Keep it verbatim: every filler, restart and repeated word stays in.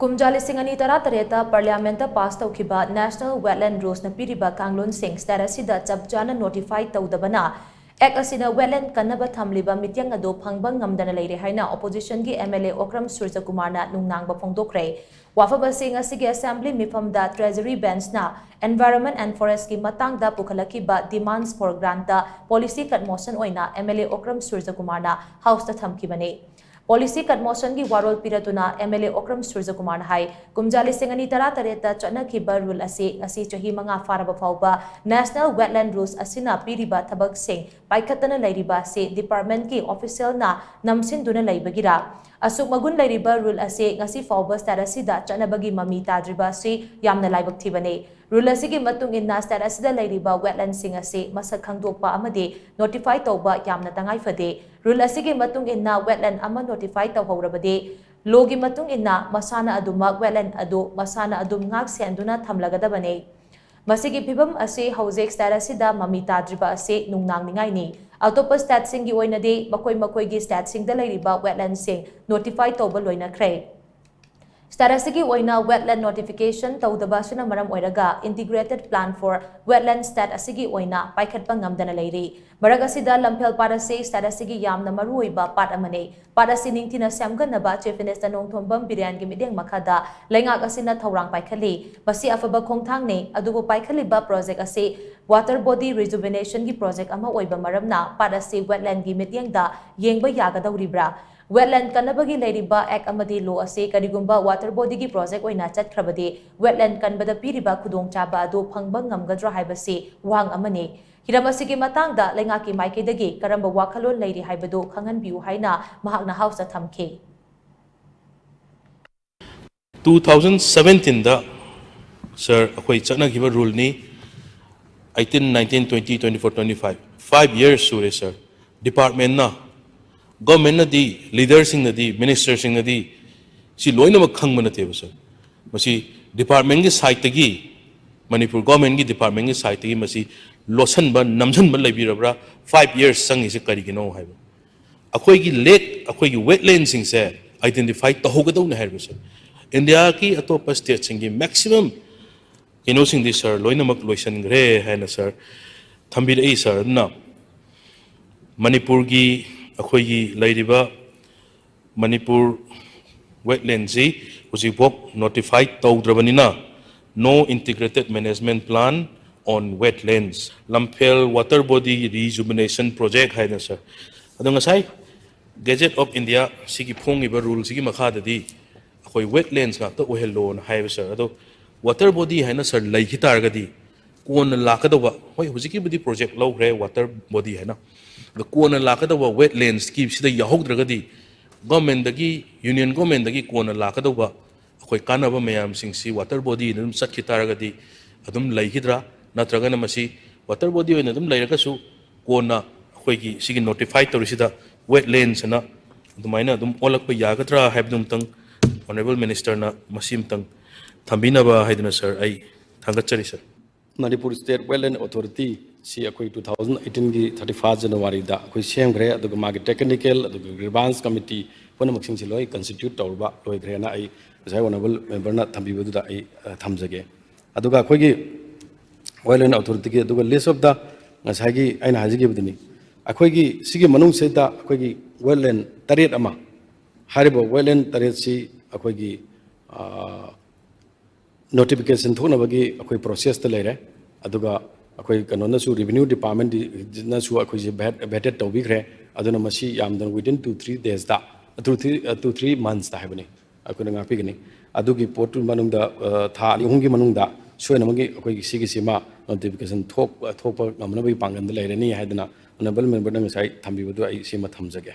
ꯀꯨꯝꯖꯥ ꯂꯤꯁꯤꯡ ꯑꯅꯤ ꯇꯔꯥꯇꯔꯦꯠꯇ ꯄꯥꯔꯂꯤꯌꯥꯃꯦꯟꯠꯇ ꯄꯥꯁ ꯇꯧꯈꯤꯕ ꯅꯦꯁꯅꯦꯜ ꯋꯦꯠꯂꯦꯟ ꯔꯨꯜꯁꯅ ꯄꯤꯔꯤꯕ ꯀꯥꯡꯂꯣꯟꯁꯤꯡ ꯁ꯭ꯇꯦꯠ ꯑꯁꯤꯗ ꯆꯞ ꯆꯥꯅ ꯅꯣꯇꯤꯐꯥꯏ ꯇꯧꯗꯕꯅ ꯑꯦꯛ ꯑꯁꯤꯅ ꯋꯦꯠꯂꯦꯟ ꯀꯟꯅꯕ ꯊꯝꯂꯤꯕ ꯃꯤꯠꯌꯦꯡ ꯑꯗꯨ ꯐꯪꯕ ꯉꯝꯗꯅ ꯂꯩꯔꯦ ꯍꯥꯏꯅ ꯑꯣꯄꯣꯖꯤꯁꯟꯒꯤ ꯑꯦꯝ ꯑꯦꯜ ꯑꯦ ꯑꯣꯀ꯭ꯔꯝ ꯁꯨꯔꯖꯀꯨꯃꯥꯔꯅ ꯅꯨꯡꯅꯥꯡꯕ ꯐꯣꯡꯗꯣꯛꯈ꯭ꯔꯦ꯫ ꯋꯥꯐꯝ ꯑꯁꯤ ꯉꯁꯤꯒꯤ ꯑꯦꯁꯦꯝꯕ꯭ꯂꯤ ꯃꯤꯐꯝꯗ ꯇ꯭ꯔꯦꯖꯔꯤ ꯕꯦꯟꯁꯅ Environment and Forestꯀꯤ ꯃꯇꯥꯡꯗ ꯄꯨꯈꯠꯂꯛꯈꯤꯕ Demands for Grantꯇ policy cut motion ꯑꯣꯏꯅ ꯑꯦꯝ ꯑꯦꯜ ꯑꯦ ꯑꯣꯀ꯭ꯔꯝ ꯁꯨꯔꯖꯀꯨꯃꯥꯔꯅ ꯍꯥꯎꯁꯇ ꯊꯝꯈꯤꯕꯅꯤ꯫ Policy cut motionꯒꯤ ꯋꯥꯔꯣꯜ ꯄꯤꯔꯗꯨꯅ ꯑꯦꯝ ꯑꯦꯜ ꯑꯦ ꯑꯣꯀ꯭ꯔꯝ ꯁꯨꯔꯖꯀꯨꯃꯥꯔꯅ ꯍꯥꯏ, ꯀꯨꯝꯖꯥ ꯂꯤꯁꯤꯡ ꯑꯅꯤ ꯇꯔꯥꯇꯔꯦꯠꯇ ꯆꯠꯅꯈꯤꯕ ꯔꯨꯜ ꯑꯁꯤ ꯉꯁꯤ ꯆꯍꯤ ꯃꯉꯥ ꯐꯥꯔꯕ ꯐꯥꯎꯕ ꯅꯦꯁꯅꯦꯜ ꯋꯦꯠꯂꯦꯟ ꯔꯨꯜꯁ ꯑꯁꯤꯅ ꯄꯤꯔꯤꯕ ꯊꯕꯛꯁꯤꯡ ꯄꯥꯏꯈꯠꯇꯅ ꯂꯩꯔꯤꯕ ꯑꯁꯤ ꯗꯤꯄꯥꯔꯠꯃꯦꯟꯠꯀꯤ ꯑꯣꯐꯤꯁꯤꯌꯦꯜꯅ ꯅꯝꯁꯤꯟꯗꯨꯅ ꯂꯩꯕꯒꯤꯔꯥ? ꯑꯁꯨꯛ ꯃꯒꯨꯟ ꯂꯩꯔꯤꯕ ꯔꯨꯜ ꯑꯁꯤ ꯉꯁꯤ ꯐꯥꯎꯕ ꯁ꯭ꯇꯦꯠ ꯑꯁꯤꯗ ꯆꯠꯅꯕꯒꯤ ꯃꯃꯤ ꯇꯥꯗ꯭ꯔꯤꯕ ꯑꯁꯤ ꯌꯥꯝꯅ ꯂꯥꯏꯕꯛ ꯊꯤꯕꯅꯤ꯫ ꯔꯨꯜ ꯑꯁꯤꯒꯤ ꯃꯇꯨꯡ ꯏꯟꯅ ꯁ꯭ꯇꯦꯠ ꯑꯁꯤꯗ ꯂꯩꯔꯤꯕ ꯋꯦꯠꯂꯦꯟꯁꯤꯡ ꯑꯁꯤ ꯃꯁꯛ ꯈꯪꯗꯣꯛꯄ ꯑꯃꯗꯤ ꯅꯣꯇꯤꯐꯥꯏ ꯇꯧꯕ ꯌꯥꯝꯅ ꯇꯉꯥꯏ ꯐꯗꯦ꯫ ꯔꯨꯜ ꯑꯁꯤꯒꯤ ꯃꯇꯨꯡ ꯏꯟꯅ ꯋꯦꯠꯂꯦꯟ ꯑꯃ ꯅꯣꯇꯤꯐꯥꯏ ꯇꯧꯍꯧꯔꯕꯗꯤ ꯂꯣꯒꯤ ꯃꯇꯨꯡ ꯏꯟꯅ ꯃꯁꯥꯅ ꯑꯗꯨꯃꯛ ꯋꯦꯠꯂꯦꯟ ꯑꯗꯨ ꯃꯁꯥꯅ ꯑꯗꯨꯝ ꯉꯥꯛ ꯁꯦꯟꯗꯨꯅ ꯊꯝꯂꯒꯗꯕꯅꯤ꯫ ꯃꯁꯤꯒꯤ ꯐꯤꯚꯝ ꯑꯁꯤ ꯍꯧꯖꯤꯛ ꯁ꯭ꯇꯦꯠ ꯑꯁꯤꯗ ꯃꯃꯤ ꯇꯥꯗ꯭ꯔꯤꯕ ꯑꯁꯤ ꯅꯨꯡꯅꯥꯡꯅꯤꯡꯉꯥꯏꯅꯤ꯫ ꯑꯇꯣꯞꯄ ꯁ꯭ꯇꯦꯠꯁꯤꯡꯒꯤ ꯑꯣꯏꯅꯗꯤ ꯃꯈꯣꯏ ꯃꯈꯣꯏꯒꯤ ꯁ꯭ꯇꯦꯠꯁꯤꯡꯗ ꯂꯩꯔꯤꯕ ꯋꯦꯠꯂꯦꯟꯁꯤꯡ ꯅꯣꯇꯤꯐꯥꯏ ꯇꯧꯕ ꯂꯣꯏꯅꯈ꯭ꯔꯦ꯫ ꯁ꯭ꯇꯦꯠ ꯑꯁꯤꯒꯤ ꯑꯣꯏꯅ ꯋꯦꯠꯂꯦꯟ ꯅꯣꯇꯤꯐꯤꯀꯦꯁꯟ ꯇꯧꯗꯕ ꯑꯁꯤꯅ ꯃꯔꯝ ꯑꯣꯏꯔꯒ Integrated Plan for Wetland state ꯑꯁꯤꯒꯤ ꯑꯣꯏꯅ ꯄꯥꯏꯈꯠꯄ ꯉꯝꯗꯅ ꯂꯩꯔꯤ꯫ ꯃꯔꯛ ꯑꯁꯤꯗ ꯂꯝꯐꯦꯜ ꯄꯥꯠ ꯑꯁꯤ ꯁ꯭ꯇꯦꯠ ꯑꯁꯤꯒꯤ ꯌꯥꯝꯅ ꯃꯔꯨꯑꯣꯏꯕ ꯄꯥꯠ ꯑꯃꯅꯤ꯫ ꯄꯥꯠ ꯑꯁꯤ ꯅꯤꯡꯊꯤꯅ ꯁꯦꯝꯒꯠꯅꯕ ꯆꯤꯐ ꯃꯤꯅꯤꯁꯇꯔ ꯅꯣꯡꯊꯣꯝꯕꯝ ꯕꯤꯔꯦꯟꯒꯤ ꯃꯤꯠꯌꯦꯡ ꯃꯈꯥꯗ ꯂꯩꯉꯥꯛ ꯑꯁꯤꯅ ꯊꯧꯔꯥꯡ ꯄꯥꯏꯈꯠꯂꯤ꯫ ꯃꯁꯤ ꯑꯐꯕ ꯈꯣꯡꯊꯥꯡꯅꯤ, ꯑꯗꯨꯕꯨ ꯄꯥꯏꯈꯠꯂꯤꯕ ꯄ꯭ꯔꯣꯖꯦꯛ ꯑꯁꯤ ꯋꯥꯇꯔ ꯕꯣꯗꯤ ꯔꯤꯖꯨꯚꯤꯅꯦꯁꯟꯒꯤ ꯄ꯭ꯔꯣꯖꯦꯛ ꯑꯃ ꯑꯣꯏꯕ ꯃꯔꯝꯅ ꯄꯥꯠ ꯑꯁꯤ ꯋꯦꯠꯂꯦꯟꯒꯤ ꯃꯤꯠꯌꯦꯡꯗ ꯌꯦꯡꯕ ꯌꯥꯒꯗꯧꯔꯤꯕ꯭ꯔꯥ? ꯋꯦꯠꯂꯦꯟ ꯀꯟꯅꯕꯒꯤ ꯂꯩꯔꯤꯕ ꯑꯦꯛ ꯑꯃꯗꯤ ꯂꯣ ꯑꯁꯤ ꯀꯔꯤꯒꯨꯝꯕ ꯋꯥꯇꯔ ꯕꯣꯗꯤꯒꯤ ꯄ꯭ꯔꯣꯖꯦꯛ ꯑꯣꯏꯅ ꯆꯠꯈ꯭ꯔꯕꯗꯤ ꯋꯦꯠꯂꯦꯟ ꯀꯟꯕꯗ ꯄꯤꯔꯤꯕ ꯈꯨꯗꯣꯡꯆꯥꯕ ꯑꯗꯨ ꯐꯪꯕ ꯉꯝꯒꯗ꯭ꯔꯥ ꯍꯥꯏꯕꯁꯤ ꯋꯥꯍꯪ ꯑꯃꯅꯤ꯫ ꯍꯤꯔꯝ ꯑꯁꯤꯒꯤ ꯃꯇꯥꯡꯗ ꯂꯩꯉꯥꯛꯀꯤ ꯃꯥꯏꯀꯩꯗꯒꯤ ꯀꯔꯝꯕ ꯋꯥꯈꯜꯂꯣꯟ ꯂꯩꯔꯤ ꯍꯥꯏꯕꯗꯨ ꯈꯪꯍꯟꯕꯤꯌꯨ ꯍꯥꯏꯅ ꯃꯍꯥꯛꯅ ꯍꯥꯎꯁꯇ ꯊꯝꯈꯤ꯫ Two thousand seventeenꯗ, ꯁꯥꯔ, ꯑꯩꯈꯣꯏ ꯆꯠꯅꯈꯤꯕ ꯔꯨꯜꯅꯤ꯫ Eighteen, nineteen, twenty, twenty-four, twenty-five, five years ꯁꯨꯔꯦ, ꯁꯥꯔ꯫ ꯗꯤꯄꯥꯔꯠꯃꯦꯟꯅ, ꯒꯣꯔꯃꯦꯟꯅꯗꯤ, ꯂꯤꯗꯔꯁꯤꯡꯅꯗꯤ, ꯃꯤꯅꯤꯁꯇꯔꯁꯤꯡꯅꯗꯤ ꯁꯤ ꯂꯣꯏꯅꯃꯛ ꯈꯪꯕ ꯅꯠꯇꯦꯕ, ꯁꯥꯔ꯫ ꯃꯁꯤ ꯗꯤꯄꯥꯔꯠꯃꯦꯟꯒꯤ ꯁꯥꯏꯠꯇꯒꯤ, ꯃꯅꯤꯄꯨꯔ ꯒꯣꯔꯃꯦꯟꯒꯤ ꯗꯤꯄꯥꯔꯠꯃꯦꯟꯒꯤ ꯁꯥꯏꯠꯇꯒꯤ ꯃꯁꯤ ꯂꯣꯠꯁꯤꯟꯕ, ꯅꯝꯁꯤꯟꯕ ꯂꯩꯕꯤꯔꯕ꯭ꯔꯥ? Five years ꯆꯪꯉꯤꯁꯦ ꯀꯔꯤꯒꯤꯅꯣ ꯍꯥꯏꯕ꯫ ꯑꯩꯈꯣꯏꯒꯤ ꯂꯦꯛ, ꯑꯩꯈꯣꯏꯒꯤ ꯋꯦꯠꯂꯦꯟꯁꯤꯡꯁꯦ ꯑꯥꯏꯗꯦꯟꯇꯤꯐꯥꯏ ꯇꯧꯍꯧꯒꯗꯧꯅꯦ ꯍꯥꯏꯔꯤꯕꯁꯦ꯫ ꯏꯟꯗꯤꯌꯥꯒꯤ ꯑꯇꯣꯞꯄ ꯁ꯭ꯇꯦꯠꯁꯤꯡꯒꯤ ꯃꯦꯛꯁꯤꯃꯝ ꯀꯩꯅꯣꯁꯤꯡꯗꯤ ꯁꯥꯔ ꯂꯣꯏꯅꯃꯛ ꯂꯣꯏꯁꯤꯟꯈ꯭ꯔꯦ ꯍꯥꯏꯅ ꯁꯥꯔ ꯊꯝꯕꯤꯔꯛꯏ꯫ ꯁꯥꯔ, ꯑꯗꯨꯅ ꯃꯅꯤꯄꯨꯔꯒꯤ, ꯑꯩꯈꯣꯏꯒꯤ ꯂꯩꯔꯤꯕ ꯃꯅꯤꯄꯨꯔ ꯋꯦꯠꯂꯦꯟꯁꯤ ꯍꯧꯖꯤꯛꯐꯥꯎ ꯅꯣꯇꯤꯐꯥꯏ ꯇꯧꯗ꯭ꯔꯕꯅꯤꯅ, no integrated management plan on wetlands, ꯂꯝꯐꯦꯜ water body rejuvenation project ꯍꯥꯏꯗꯅ ꯁꯥꯔ꯫ ꯑꯗꯣ ꯉꯁꯥꯏ Gazette of India ꯁꯤꯒꯤ ꯐꯣꯡꯉꯤꯕ ꯔꯨꯜꯁꯤꯒꯤ ꯃꯈꯥꯗꯗꯤ ꯑꯩꯈꯣꯏ ꯋꯦꯠꯂꯦꯟꯁ ꯉꯥꯛꯇ ꯑꯣꯏꯍꯜꯂꯣꯅ ꯍꯥꯏꯌꯦꯕ ꯁꯥꯔ꯫ ꯑꯗꯣ ꯋꯥꯇꯔ ꯕꯣꯗꯤ ꯍꯥꯏꯅ ꯁꯥꯔ ꯂꯩꯈꯤ ꯇꯥꯔꯒꯗꯤ ꯀꯣꯟꯅ ꯂꯥꯛꯀꯗꯧꯕ, ꯍꯣꯏ, ꯍꯧꯖꯤꯛꯀꯤꯕꯨꯗꯤ ꯄ꯭ꯔꯣꯖꯦꯛ ꯂꯧꯈ꯭ꯔꯦ ꯋꯥꯇꯔ ꯕꯣꯗꯤ ꯍꯥꯏꯅ, ꯑꯗꯣ ꯀꯣꯟꯅ ꯂꯥꯛꯀꯗꯧꯕ ꯋꯦꯠꯂꯦꯟꯁꯀꯤ ꯁꯤꯗ ꯌꯥꯎꯍꯧꯗ꯭ꯔꯒꯗꯤ ꯒꯣꯔꯃꯦꯟꯗꯒꯤ, ꯌꯨꯅꯤꯌꯟ ꯒꯣꯔꯃꯦꯟꯗꯒꯤ ꯀꯣꯟꯅ ꯂꯥꯛꯀꯗꯧꯕ ꯑꯩꯈꯣꯏ ꯀꯥꯟꯅꯕ ꯃꯌꯥꯝꯁꯤꯡꯁꯤ ꯋꯥꯇꯔ ꯕꯣꯗꯤꯗ ꯑꯗꯨꯝ ꯆꯠꯈꯤ ꯇꯥꯔꯒꯗꯤ ꯑꯗꯨꯝ ꯂꯩꯈꯤꯗ꯭ꯔꯥ? ꯅꯠꯇ꯭ꯔꯒꯅ ꯃꯁꯤ ꯋꯥꯇꯔ ꯕꯣꯗꯤ ꯑꯣꯏꯅ ꯑꯗꯨꯝ ꯂꯩꯔꯒꯁꯨ ꯀꯣꯟꯅ ꯑꯩꯈꯣꯏꯒꯤ ꯁꯤꯒꯤ ꯅꯣꯇꯤꯐꯥꯏ ꯇꯧꯔꯤꯁꯤꯗ ꯋꯦꯠꯂꯦꯟꯁ ꯑꯅ ꯑꯗꯨꯃꯥꯏꯅ ꯑꯗꯨꯝ ꯑꯣꯜꯂꯛꯄ ꯌꯥꯒꯗ꯭ꯔꯥ ꯍꯥꯏꯕꯗꯨ ꯑꯃꯨꯛꯇꯪ ꯑꯣꯅꯔꯦꯕꯜ ꯃꯤꯅꯤꯁꯇꯔꯅ ꯃꯁꯤ ꯑꯃꯨꯛꯇꯪ ꯊꯝꯕꯤꯅꯕ ꯍꯥꯏꯗꯨꯅ ꯁꯥꯔ ꯑꯩ ꯊꯥꯒꯠꯆꯔꯤ ꯁꯥꯔ꯫ ꯃꯅꯤꯄꯨꯔ ꯁ꯭ꯇꯦꯠ ꯋꯦꯠꯂꯦꯟ ꯑꯣꯊꯣꯔꯤꯇꯤ ꯁꯤ ꯑꯩꯈꯣꯏ two thousand eighteen ꯒꯤ thirty first January ꯗ ꯑꯩꯈꯣꯏ ꯁꯦꯝꯈ꯭ꯔꯦ꯫ ꯑꯗꯨꯒ ꯃꯥꯒꯤ ꯇꯦꯛꯅꯤꯀꯦꯜ, ꯑꯗꯨꯒ ꯒ꯭ꯔꯤꯚꯥꯟꯁ ꯀꯃꯤꯇꯤ ꯄꯨꯝꯅꯃꯛꯁꯤꯡꯁꯤ ꯂꯣꯏ ꯀꯟꯁꯇꯤꯇ꯭ꯌꯨꯠ ꯇꯧꯔꯕ ꯂꯣꯏꯈ꯭ꯔꯦꯅ ꯑꯩ ꯉꯁꯥꯏ ꯑꯣꯅꯔꯦꯕꯜ ꯃꯦꯝꯕꯔꯅ ꯊꯝꯕꯤꯕꯗꯨꯗ ꯑꯩ, ꯑ, ꯊꯝꯖꯒꯦ꯫ ꯑꯗꯨꯒ ꯑꯩꯈꯣꯏꯒꯤ ꯋꯦꯠꯂꯦꯟ ꯑꯣꯊꯣꯔꯤꯇꯤꯒꯤ ꯑꯗꯨꯒ list of the ꯉꯁꯥꯏꯒꯤ ꯑꯩꯅ ꯍꯥꯏꯖꯈꯤꯕꯗꯨꯅꯤ꯫ ꯑꯩꯈꯣꯏꯒꯤ ꯁꯤꯒꯤ ꯃꯅꯨꯡꯁꯤꯗ ꯑꯩꯈꯣꯏꯒꯤ ꯋꯦꯠꯂꯦꯟ ꯇꯔꯦꯠ ꯑꯃ, ꯍꯥꯏꯔꯤꯕ ꯋꯦꯠꯂꯦꯟ ꯇꯔꯦꯠꯁꯤ ꯑꯩꯈꯣꯏꯒꯤ, ꯑ, ꯅꯣꯇꯤꯐꯤꯀꯦꯁꯟ ꯊꯣꯛꯅꯕꯒꯤ ꯑꯩꯈꯣꯏ ꯄ꯭ꯔꯣꯁꯦꯁꯇ ꯂꯩꯔꯦ꯫ ꯑꯗꯨꯒ ꯑꯩꯈꯣꯏ ꯀꯩꯅꯣꯅꯁꯨ, ꯔꯦꯚꯤꯅ꯭ꯌꯨ ꯗꯤꯄꯥꯔꯠꯃꯦꯟꯅꯁꯨ ꯑꯩꯈꯣꯏꯁꯦ ꯚꯦꯠ, ꯚꯦꯇꯦꯠ ꯇꯧꯕꯤꯈ꯭ꯔꯦ꯫ ꯑꯗꯨꯅ ꯃꯁꯤ ꯌꯥꯝꯗꯅ within two three days ꯗ, two three, ꯑ, two three months ꯇ ꯍꯥꯏꯕꯅꯤ, ꯑꯩꯈꯣꯏꯅ ꯉꯥꯛꯄꯤꯒꯅꯤ꯫ ꯑꯗꯨꯒꯤ ꯄꯣꯠꯇꯨ ꯃꯅꯨꯡꯗ, ꯑ, ꯊꯥ ꯑꯅꯤ ꯑꯍꯨꯝꯒꯤ ꯃꯅꯨꯡꯗ ꯁꯣꯏꯗꯅꯃꯛꯀꯤ ꯑꯩꯈꯣꯏꯒꯤ ꯁꯤꯒꯤꯁꯤꯃ ꯅꯣꯇꯤꯐꯤꯀꯦꯁꯟ ꯊꯣꯛ-, ꯊꯣꯛꯄ ꯉꯝꯅꯕꯒꯤ ꯄꯥꯡꯒꯜꯗ ꯂꯩꯔꯅꯤ ꯍꯥꯏꯗꯅ ꯑꯣꯅꯔꯦꯕꯜ ꯃꯦꯝꯕꯔꯅ ꯉꯁꯥꯏ ꯊꯝꯕꯤꯕꯗꯨ ꯑꯩ ꯁꯤꯃ ꯊꯝꯖꯒꯦ꯫